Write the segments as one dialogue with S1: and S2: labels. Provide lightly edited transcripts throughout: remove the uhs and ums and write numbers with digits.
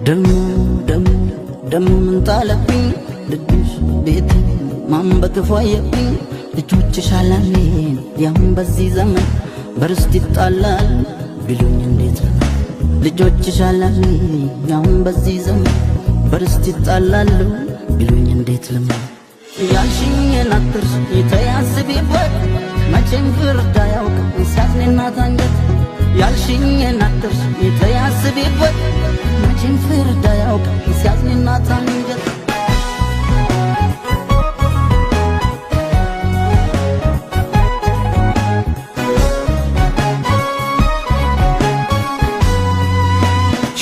S1: ደሞ ደሞ ደሞ ምን ጣለብኝ ልጅሽ ቤት ማን በክፉ አየብኝ ልጆችሽ አላሜን ያም በዚህ ዘመን በርስት ይጣላል ቢሉኝ እንዴት ነው ልጆችሽ አላሜን ያም በዚህ ዘመን በርስት ይጣላሉ ቢሉኝ እንዴት ልመን ያልሽኝን አትርሽ የተያስቢበት መቼም ፍርድ አያውቅም ሲያዝን እናት አንጀት ያልሽኝን አትርሽ የተያስቢበት መቼም ፍርድ አያውቅም ሲያዝን እናት አንጀት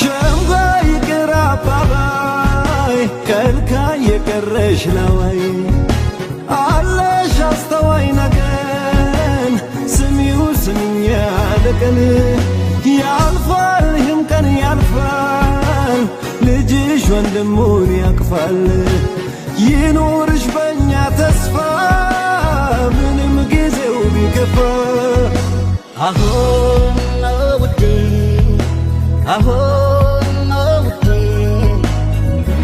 S2: ሸንጎ ይቅር አባባይ ከልካይ የቀረሽ ለወይ አለሽ አስተዋይ ነገን ስሚው ስሚኝ ያለቀን ያልፋል ይህም ቀን ያልፋል ልጅሽ ወንድሙን ያቅፋል ይኑርሽ በእኛ ተስፋ ምንም ጊዜው ቢከፋ
S1: አሁን ውዴ አሁን ውዴ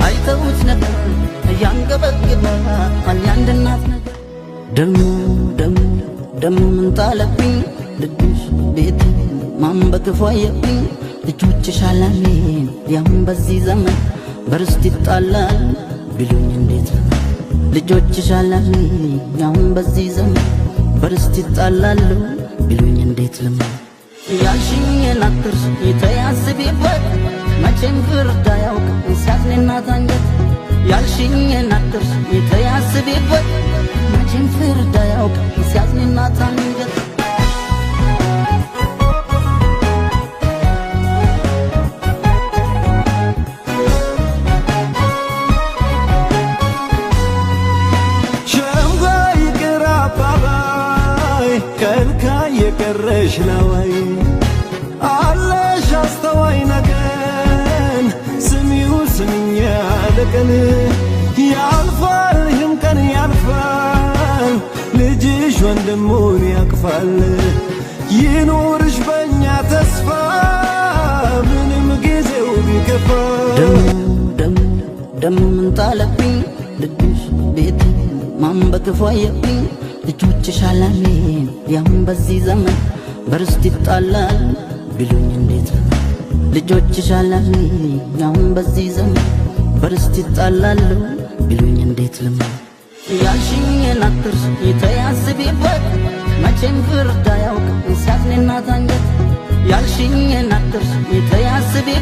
S1: አይተውት ነበር እያንገበግባል የአንድ እናት ነገር ደሞ ደሞ ደሞ ምን ጣለብኝ ልጅሽ ቤት ማን በክፉ አየብኝ ልጆችሽ አላሜን ያም በዚህ ዘመን በርስት ይጣላል ቢሉኝ እንዴት ነው ልጆችሽ አላሜን ያም በዚህ ዘመን በርስት ይጣላሉ ቢሉኝ እንዴት ልመን ያልሽኝን አትርሽ የተያስቢበት መቼም ፍርድ አያውቅም ሲያዝን እናት አንጀት ያልሽኝን አትርሽ የተያስቢበት መቼም ፍርድ አያውቅም ሲያዝን እናት አንጀት
S2: ሸንጎ ይቅር አባባይ ከልካይ የቀረሽ ለወይ አለሽ አስተዋይ ነገን ስሚው ስሚኝ ያለቀን ያልፋል ይህም ቀን ያልፋል ልጅሽ ወንድሙን ያቅፋል ይኑርሽ በእኛ ተስፋ ምንም ጊዜው ቢከፋ
S1: ደሞ ደሞ ደሞ ምን ጣለብኝ ልጅሽ ቤት ማን በክፉ አየብኝ ልጆችሽ አላሜን ያም በዚህ ዘመን በርስት ይጣላል ቢሉኝ እንዴት ነው ልጆችሽ አላሜን ያም በዚህ ዘመን በርስት ይጣላሉ ቢሉኝ እንዴት ልመን ያልሽኝን አትርሽ የተያስቢበት መቼም ፍርድ አያውቅም ሲያዝን እናት አንጀት ያልሽኝን አትርሽ የተያስቢበት